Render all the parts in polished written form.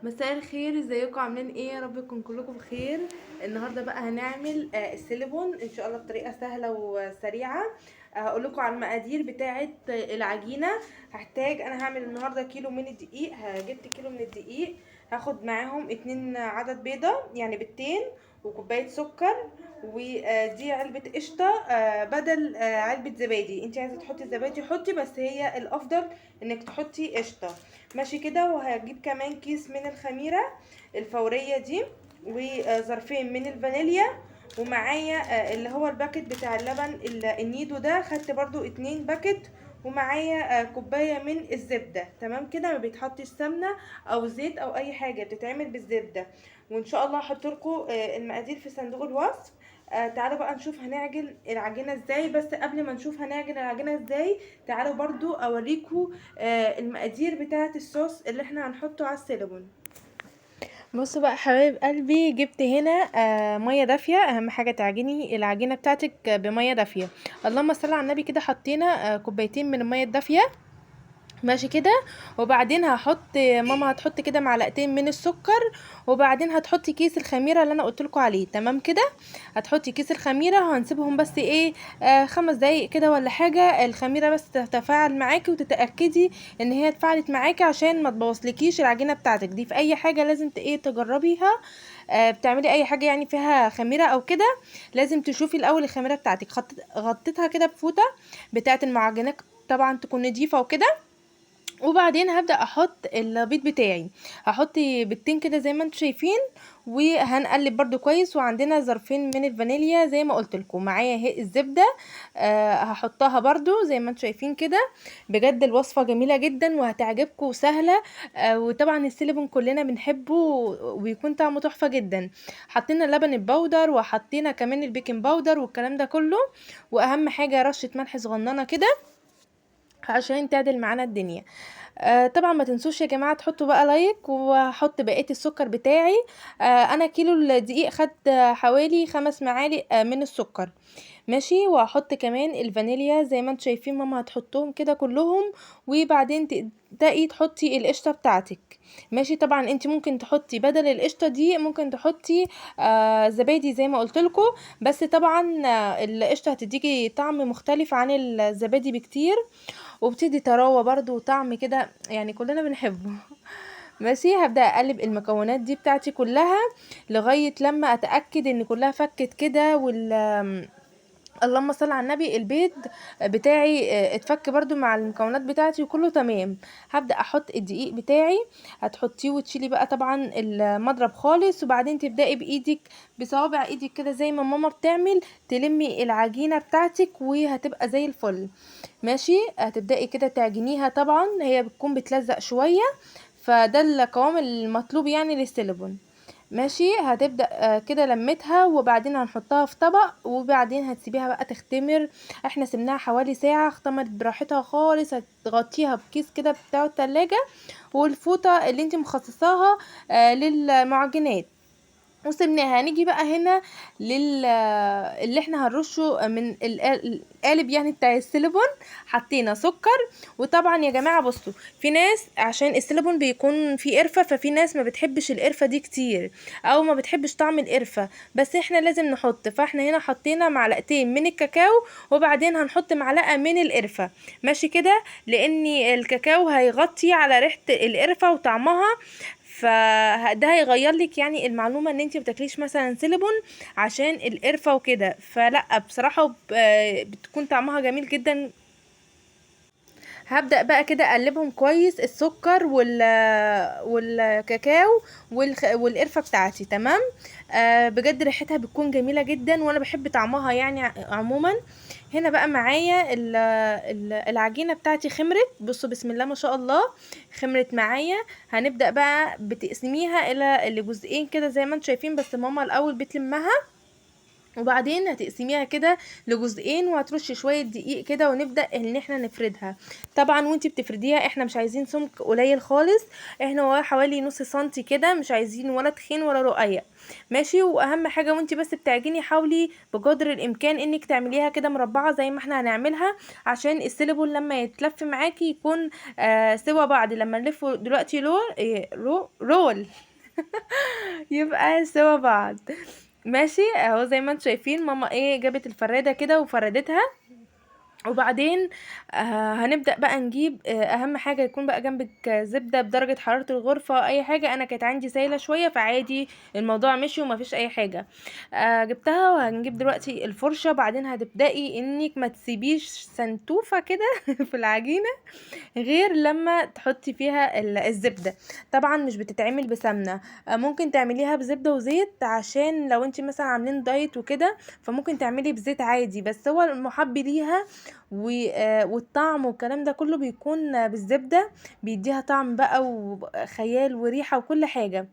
مساء الخير، ازيكم؟ عاملين ايه؟ يا رب يكون كلكم بخير. النهارده بقى هنعمل السيليبون ان شاء الله بطريقة سهلة وسريعة. هقول لكم على المقادير بتاعه العجينة. هحتاج انا هعمل النهارده كيلو من الدقيق، جبت كيلو من الدقيق، هاخد معاهم 2 عدد بيضة يعني بيضتين، وكوبايه سكر، ودي علبة قشطه بدل علبة زبادي. انت عايزه تحطي زبادي حطي، بس هي الافضل انك تحطي قشطه. ماشي كده. وهجيب كمان كيس من الخميره الفورية دي، وظرفين من الفانيليا، ومعايا اللي هو ال packet بتاع اللبن النيدو ده، خدت برضو 2 packet، ومعايا كوباية من الزبدة. تمام كده. ما بيتحطش سمنه او زيت او اي حاجة، بتتعمل بالزبده. وان شاء الله هحط لكم المقادير في صندوق الوصف. تعالوا بقى نشوف هنعجن العجينة ازاي. بس قبل ما نشوف هنعجن العجينة ازاي، تعالوا برضو اوريكم المقادير بتاعه الصوص اللي احنا هنحطه على السيليبون. بصوا بقى حبايب قلبي، جبت هنا مية دافيه. اهم حاجة تعجني العجينة بتاعتك بميه دافيه. اللهم صل على النبي. كده حطينا كوبايتين من المية الدافيه. ماشي كده. وبعدين ماما هتحط كده معلقتين من السكر، وبعدين هتحطي كيس الخميره اللي انا قلت لكم عليه. تمام كده. هتحطي كيس الخميره، وهنسيبهم بس ايه 5 دقايق كده ولا حاجة، الخميره بس تتفاعل معاكي وتتاكدي ان هي اتفاعلت معاكي عشان ما تبوظلكيش العجينة بتاعتك دي. في اي حاجة لازم تجربيها، بتعملي اي حاجة يعني فيها خميره او كده، لازم تشوفي الاول الخميره بتاعتك. غطيتها كده بفوطه بتاعه المعجنات، طبعا تكون نضيفه وكده. وبعدين هبدأ احط البيض بتاعي، هحط بيضتين كده زي ما انتم شايفين، وهنقلب برده كويس. وعندنا ظرفين من الفانيليا زي ما قلت لكم. معايا اهي الزبدة، هحطها برده زي ما انتم شايفين كده. بجد الوصفة جميلة جدا وهتعجبكم وسهلة. وطبعا السيليبون كلنا بنحبه وبيكون طعمه تحفة جدا. حطينا اللبن البودر، وحطينا كمان ال baking powder والكلام ده كله، واهم حاجة رشة ملح صغننة كده عشان تعدل معانا الدنيا. طبعا ما تنسوش يا جماعة تحطوا بقى like، وهحط بقية السكر بتاعي. انا كيلو الدقيق خد حوالي 5 معالق من السكر. ماشي. وهحط كمان الفانيليا زي ما انتم شايفين، ماما هتحطهم كده كلهم، وبعدين تبداي تحطي القشطه بتاعتك. ماشي. طبعا انت ممكن تحطي بدل القشطه دي ممكن تحطي زبادي زي ما قلت لكم، بس طبعا القشطه هتديكي طعم مختلف عن الزبادي بكتير، وبتدي طراوه برضو وطعم كده يعني كلنا بنحبه. ماشي. هبدا اقلب المكونات دي بتاعتي كلها لغاية لما اتاكد ان كلها فكت كده، اللهم صل على النبي، البيض بتاعي اتفك برضو مع المكونات بتاعتي وكله تمام. هبدا احط الدقيق بتاعي، هتحطيه وتشيلي بقى طبعا المضرب خالص، وبعدين تبداي بايدك بصوابع ايدك كده زي ما ماما بتعمل، تلمي العجينة بتاعتك وهتبقى زي الفل. ماشي. هتبداي كده تعجنيها، طبعا هي بتكون بتلزق شوية، فده القوام المطلوب يعني للسيليبون. ماشي. هتبدأ كده لمتها، وبعدين هنحطها في طبق، وبعدين هتسيبيها بقى تختمر. احنا سيبناها حوالي ساعة، اختمرت براحتها خالص. هتغطيها بكيس كده بتاع التلاجة، والفوطة اللي انت مخصصاها للمعجنات، وسيبناها. هنيجي بقى هنا اللي احنا هنرشه من القالب يعني بتاع السيليبون. حطينا سكر. وطبعا يا جماعة بصوا، في ناس عشان السيليبون بيكون فيه قرفه، ففي ناس ما بتحبش القرفه دي كتير او ما بتحبش طعم القرفه، بس احنا لازم نحط. فاحنا هنا حطينا معلقتين من الكاكاو، وبعدين هنحط معلقه من القرفه. ماشي كده، لان الكاكاو هيغطي على ريحه القرفه وطعمها، فده هيغير لك يعني المعلومة ان انت ما بتاكليش مثلا سيليبون عشان القرفه وكده، فلا بصراحة بتكون طعمها جميل جدا. هبدا بقى كده اقلبهم كويس، السكر والكاكاو والقرفه بتاعتي. تمام. بجد ريحتها بتكون جميلة جدا، وانا بحب طعمها يعني عموما. هنا بقى معايا العجينة بتاعتي خمرت. بصوا بسم الله ما شاء الله خمرت معايا. هنبدا بقى بتقسميها الى لجزئين كده زي ما انتم شايفين، بس ماما الاول بتلمها. وبعدين هتقسميها كده لجزئين، وهترشي شوية دقيق كده، ونبدا ان احنا نفردها. طبعا وانتي بتفرديها احنا مش عايزين سمك قليل خالص، احنا هو حوالي نص سنتي كده، مش عايزين ولا تخين ولا رقيق، ماشي. واهم حاجة وانتي بس بتعجني حاولي بقدر الامكان انك تعمليها كده مربعه زي ما احنا هنعملها، عشان السيلبون لما يتلف معاكي يكون سوا بعض. لما نلفه دلوقتي roll يبقى سوا بعض، ماشي. اهو زي ما انتم شايفين ماما ايه جابت الفراده كده وفردتها. وبعدين هنبدأ بقى نجيب، اهم حاجة يكون بقى جنبك زبدة بدرجة حرارة الغرفة، اي حاجة. انا كانت عندي سايلة شوية فعادي الموضوع مشي وما فيش اي حاجة. جبتها. وهنجيب دلوقتي الفرشة. بعدين هتبدأي انك ما تسيبيش سنتوفة كده في العجينة غير لما تحطي فيها الزبدة. طبعا مش بتتعمل بسمنة، ممكن تعمليها بزبدة وزيت، عشان لو انت مثلا عاملين دايت وكده فممكن تعملي بزيت عادي، بس هو المحب ليها والطعم والكلام ده كله بيكون بالزبدة، بيديها طعم بقى وخيال وريحة وكل حاجة.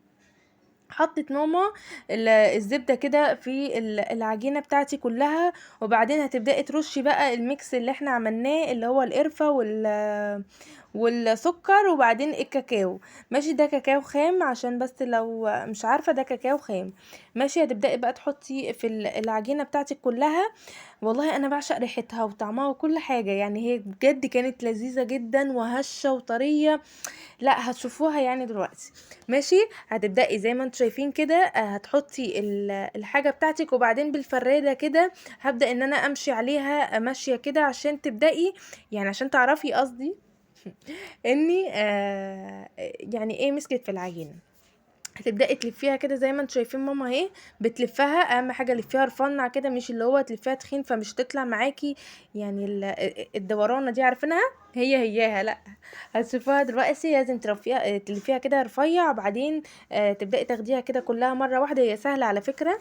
حطت ماما الزبدة كده في العجينة بتاعتي كلها. وبعدين هتبدأي ترشي بقى ال mix اللي احنا عملناه اللي هو القرفة والسكر وبعدين الكاكاو، ماشي. ده كاكاو خام عشان بس لو مش عارفة، ده كاكاو خام، ماشي. هتبدأي بقى تحطي في العجينة بتاعتك كلها. والله انا بعشق ريحتها وطعمها وكل حاجة، يعني هي بجد كانت لذيذة جدا وهشة وطرية، لا هتشوفوها يعني دلوقتي، ماشي. هتبدأي زي ما انتم شايفين كده، هتحطي الحاجة بتاعتك، وبعدين بالفرادة كده هبدأ ان انا امشي عليها ماشية كده عشان تبدأي، يعني عشان تعرفي قصدي اني يعني ايه مسكت في العجينة. هتبدأي تلفيها كده زي ما انتم شايفين ماما اهي بتلفها. اهم حاجة لفيها رفنع كده، مش اللي هو تلفيها تخين فمش تطلع معاكي يعني الدورانة دي عارفينها هي هياها، لا هتشوفوها دلوقتي. لازم تلفيها كده رفيع، وبعدين تبدأي تاخديها كده كلها مرة واحدة. هي سهلة على فكرة،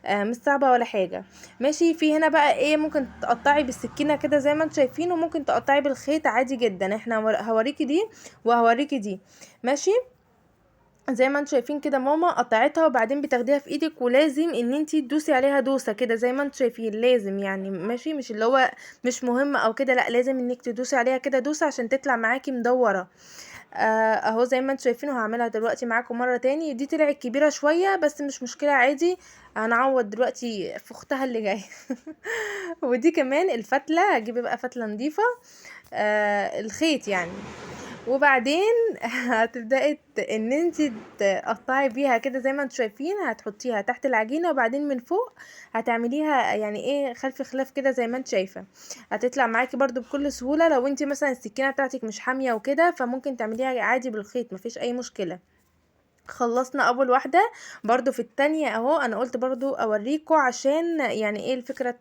مش صعبة ولا حاجة، ماشي. في هنا بقى ايه، ممكن تقطعي بالسكينة كده زي ما انتم شايفين، وممكن تقطعي بالخيط عادي جدا. احنا هوريكي دي وهوريكي دي، ماشي. زي ما انتم شايفين كده ماما قطعتها، وبعدين بتاخديها في ايدك، ولازم ان انتي تدوسي عليها دوسة كده زي ما انتم شايفين، لازم يعني، ماشي. مش اللي هو مش مهم او كده، لا لازم انك تدوسي عليها كده دوسة عشان تطلع معاكي مدورة. اهو زي ما انتم شايفين، وهعملها دلوقتي معاكم مرة تاني. دي طلعت كبيرة شوية بس مش مشكلة عادي، هنعوض دلوقتي في اختها اللي جاية. ودي كمان الفتله، هجيب بقى فتله نظيفة، الخيط يعني. وبعدين هتبدأي ان انتي تقطعي بيها كده زي ما انتم شايفين، هتحطيها تحت العجينة، وبعدين من فوق هتعمليها يعني ايه خلف خلاف كده زي ما انت شايفة. هتطلع معاكي برضو بكل سهولة. لو انتي مثلا السكينة بتاعتك مش حامية وكده فممكن تعمليها عادي بالخيط، مفيش اي مشكلة. خلصنا اول واحدة. برضو في التانية اهو، انا قلت برضو اوريكم عشان يعني ايه الفكرة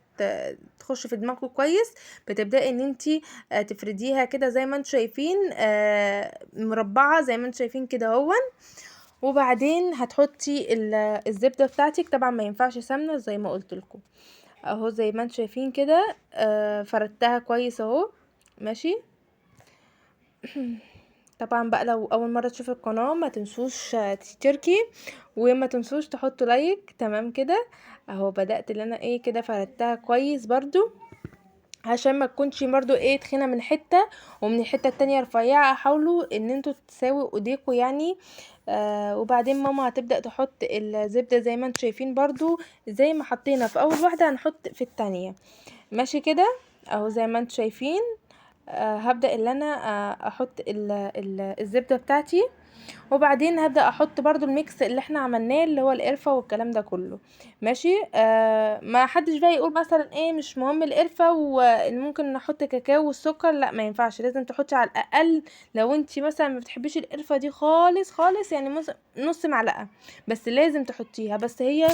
تخش في دماغكم كويس. بتبدأي ان انتي تفرديها كده زي ما انتم شايفين، مربعة زي ما انتم شايفين كده اهون. وبعدين هتحطي الزبدة بتاعتك، طبعا ما ينفعش سمنة زي ما قلت لكم اهو، زي ما انتم شايفين كده، فردتها كويس اهو، ماشي. طبعا بقى لو اول مرة تشوفي القناة ما تنسوش تشتركي، وما تنسوش تحطوا لايك، تمام كده اهو. بدات ان انا ايه كده فردتها كويس برضو عشان ما تكونش برضو ايه تخينة من حتة ومن الحتة التانية رفيعة. حاولوا ان انتوا تساووا ايديكوا يعني. وبعدين ماما هتبدا تحط الزبدة زي ما انتوا شايفين برضو، زي ما حطينا في اول واحدة هنحط في التانية، ماشي كده اهو زي ما انتوا شايفين. هبدأ ان انا احط الزبدة بتاعتي، وبعدين هبدأ احط برضو ال mix اللي احنا عملناه اللي هو القرفة والكلام ده كله، ماشي. ما حدش بقى يقول مثلا ايه مش مهم القرفة وممكن نحط كاكاو والسكر، لا ما ينفعش، لازم تحطي على الاقل لو انتي مثلا ما بتحبيش القرفة دي خالص خالص، يعني نص معلقة بس لازم تحطيها. بس هي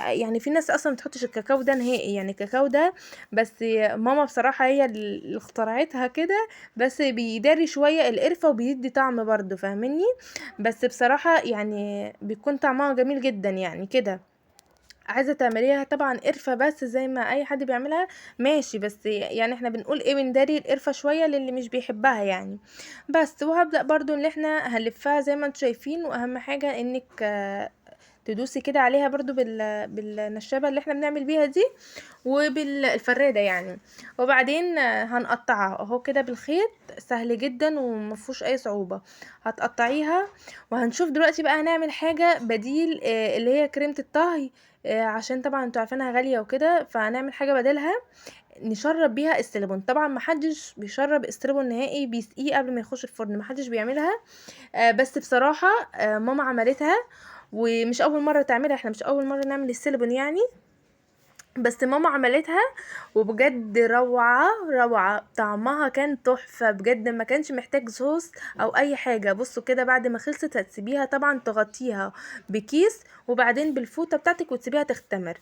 يعني في ناس اصلا ما بتحطش الكاكاو ده نهائي، يعني الكاكاو ده بس ماما بصراحة هي اللي اخترعتها كده، بس بيداري شوية القرفة وبيدي طعم برضو، فاهميني؟ بس بصراحة يعني بيكون طعمها جميل جدا يعني كده. عايزة تعمليها طبعا قرفة بس زي ما اي حد بيعملها ماشي، بس يعني احنا بنقول ايه، بنداري القرفة شوية للي مش بيحبها يعني بس. وهبدأ برضو ان احنا هنلفها زي ما انتم شايفين، واهم حاجة انك تدوسي كده عليها برضو بالنشابه اللي احنا بنعمل بيها دي وبالفراده يعني. وبعدين هنقطعها اهو كده بالخيط، سهل جدا ومفهوش اي صعوبة. هتقطعيها، وهنشوف دلوقتي بقى هنعمل حاجة بديل اللي هي كريمة الطهي، عشان طبعا انتوا عارفينها غالية وكده، فهنعمل حاجة بدلها نشرب بيها السيليبون. طبعا محدش بيشرب السيليبون نهائي، بيسقيه قبل ما يخش الفرن، محدش بيعملها. بس بصراحة ماما عملتها، ومش اول مرة تعملها، احنا مش اول مرة نعمل السيليبون يعني، بس ماما عملتها وبجد روعة روعة، طعمها كان تحفة بجد، ما كانش محتاج صوص او اي حاجة. بصوا كده بعد ما خلصت هتسيبيها طبعا تغطيها بكيس وبعدين بالفوطة بتاعتك وتسيبيها تختمر.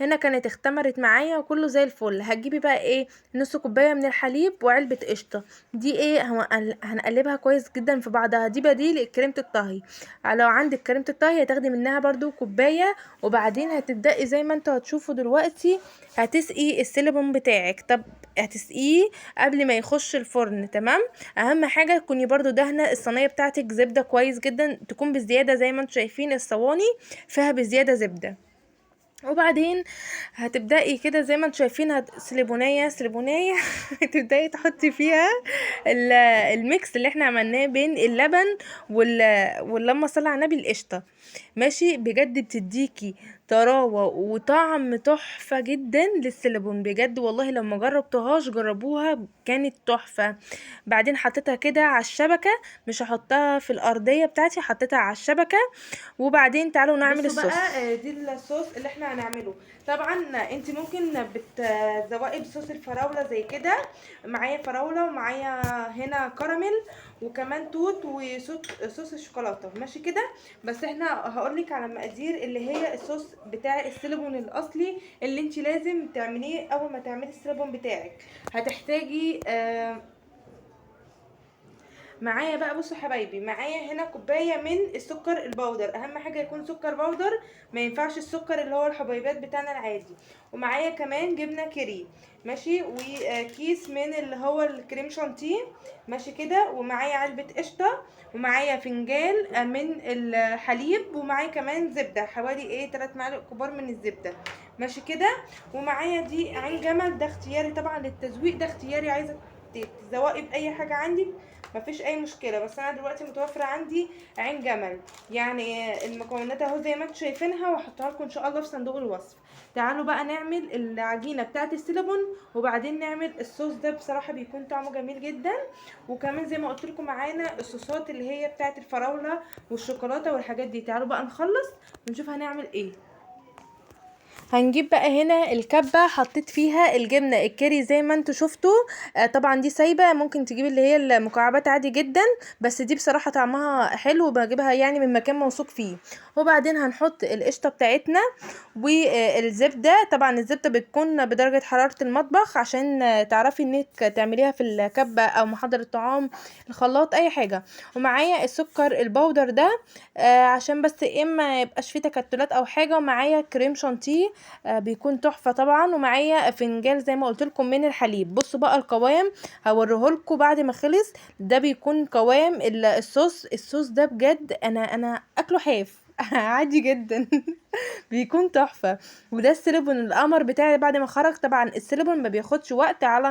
هنا كانت اختمرت معايا وكله زي الفل. هتجيبي بقى ايه، نص كوباية من الحليب وعلبة قشطة، دي ايه هنقلبها كويس جدا في بعضها، دي بديل كريمة الطهي. لو عندك كريمة الطهي هتاخدي منها برضو كوباية، وبعدين هتبدأي زي ما انتوا هتشوفوا دلوقتي هتسقي السيليبون بتاعك. طب هتسقيه قبل ما يخش الفرن، تمام. اهم حاجة تكوني برضو دهنه الصينية بتاعتك زبدة كويس جدا، تكون بزيادة زي ما انتوا شايفين الصواني فيها بزيادة زبدة. وبعدين هتبدأي كده زي ما انتوا شايفين سيليبونية سيليبونية هتبدأي تحطي فيها ال mix اللي احنا عملناه بين اللبن واللهم صل على النبي القشطه، ماشي. بجد بتديكي طراوه وطعم تحفة جدا للسيليبون، بجد والله لو ما جربتوهاش جربوها، كانت تحفة. بعدين حطيتها كده على الشبكة، مش هحطها في الارضية بتاعتي، حطيتها على الشبكة. وبعدين تعالوا نعمل بصوا الصوص. بقى دي الصوص اللي احنا هنعمله. طبعا انت ممكن بتزوقي بصوص الفراوله زي كده، معايا فراوله ومعايا هنا كراميل وكمان توت وصوص الشوكولاتة، ماشي كده. بس احنا هقولك على المقادير اللي هي الصوص بتاع السيليبون الاصلي اللي انت لازم تعمليه اول ما تعملي السيليبون بتاعك. هتحتاجي معايا بقى، بصوا حبايبي، معايا هنا كوباية من السكر ال powder، اهم حاجة يكون سكر powder، ما ينفعش السكر اللي هو الحبيبات بتاعنا العادي. ومعايا كمان جبنه كيري، ماشي، وكيس من اللي هو الكريم شانتيه، ماشي كده. ومعايا علبة قشطه، ومعايا فنجان من الحليب، ومعايا كمان زبدة حوالي ايه 3 معالق كبار من الزبدة، ماشي كده. ومعايا دي عين جمل، ده اختياري طبعا للتزويق، ده اختياري، عايزه تزوقي باي حاجة عندك مفيش اي مشكلة، بس انا دلوقتي متوفرة عندي عين جمل. يعني المكونات اهو زي ما انتم شايفينها، وهحطها لكم ان شاء الله في صندوق الوصف. تعالوا بقى نعمل العجينة بتاعه السيليبون وبعدين نعمل الصوص ده، بصراحة بيكون طعمه جميل جدا. وكمان زي ما قلت لكم معانا الصوصات اللي هي بتاعه الفراوله والشوكولاته والحاجات دي. تعالوا بقى نخلص ونشوف هنعمل ايه. هنجيب بقى هنا الكبة، حطيت فيها الجبنة الكيري زي ما انتوا شفتوا. طبعا دي سايبة، ممكن تجيب اللي هي المكعبات عادي جدا، بس دي بصراحة طعمها حلو وبجيبها يعني من مكان موثوق فيه. وبعدين هنحط القشطة بتاعتنا والزبدة، طبعا الزبدة بتكون بدرجة حرارة المطبخ عشان تعرفي انك تعمليها في الكبة او محضر الطعام، الخلاط، اي حاجة. ومعايا السكر ال powder ده عشان بس اما يبقاش فيه تكتلات او حاجة. ومعايا كريم شانتيه بيكون تحفة طبعا. ومعايا فنجان زي ما قلت لكم من الحليب. بصوا بقى القوام هوريهولكم بعد ما خلص، ده بيكون قوام الصوص. الصوص ده بجد انا اكله حاف عادي جدا بيكون تحفة. وده السيليبون القمر بتاعي بعد ما خرج. طبعا السيليبون ما بياخدش وقت على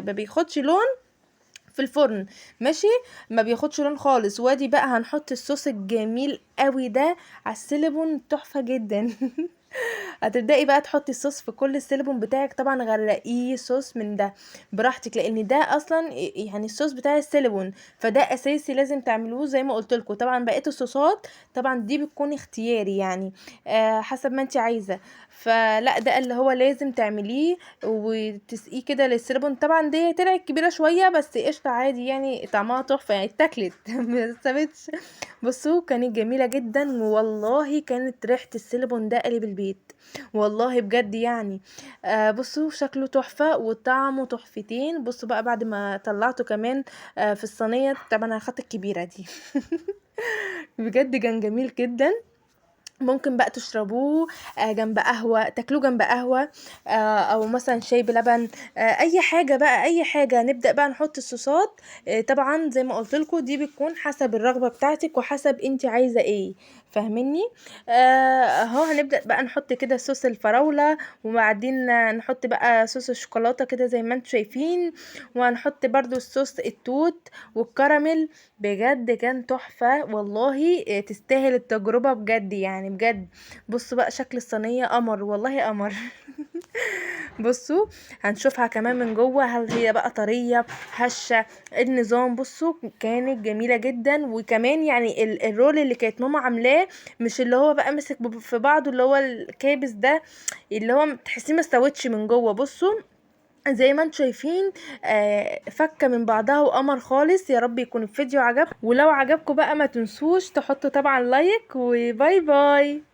ما بياخدش لون في الفرن، ماشي، ما بياخدش لون خالص. وادي بقى هنحط الصوص الجميل قوي ده على السيليبون، تحفة جدا هتبدأي بقى تحطي الصوص في كل السيليبون بتاعك، طبعا غرقيه صوص من ده براحتك، لان ده اصلا يعني الصوص بتاع السيليبون، فده اساسي لازم تعملوه زي ما قلت لكم. طبعا بقية الصوصات طبعا دي بتكون اختياري يعني حسب ما انت عايزه، فلا ده اللي هو لازم تعمليه وتسقيه كده للسيليبون. طبعا دي طلعت كبيرة شوية بس قشطه عادي يعني، طعمها تحفة يعني، اتاكلت ما اتسابتش. بصوا كانت جميلة جدا والله، كانت ريحه السيليبون ده قلب البيت والله بجد يعني. بصوا شكله تحفة وطعمه تحفتين. بصوا بقى بعد ما طلعته كمان في الصينية، طبعا انا خدت الكبيرة دي بجد كان جميل جدا. ممكن بقى تشربوه جنب قهوة، تاكلوه جنب قهوة او مثلا شاي بلبن، اي حاجة بقى، اي حاجة. نبدأ بقى نحط الصوصات. طبعا زي ما قلت لكم دي بتكون حسب الرغبة بتاعتك وحسب انت عايزة ايه. فاهميني؟ اهو هنبدأ بقى نحط كده صوص الفراولة، وبعدين نحط بقى صوص الشوكولاتة كده زي ما انتم شايفين، وهنحط برضو الصوص التوت والكراميل. بجد كان تحفة والله، تستاهل التجربة بجد يعني بجد. بصوا بقى شكل الصينية قمر والله قمر. بصوا هنشوفها كمان من جوه، هل هي بقى طرية هشة النظام. بصوا كانت جميلة جدا. وكمان يعني الرول اللي كانت ماما عاملاه مش اللي هو بقى مسك في بعضه اللي هو الكابس ده اللي هو تحسيه ما استوتش من جوه. بصوا زي ما انتم شايفين، فكه من بعضها وقمر خالص. يا رب يكون الفيديو عجبكم، ولو عجبكم بقى ما تنسوش تحطوا طبعا like، و bye bye.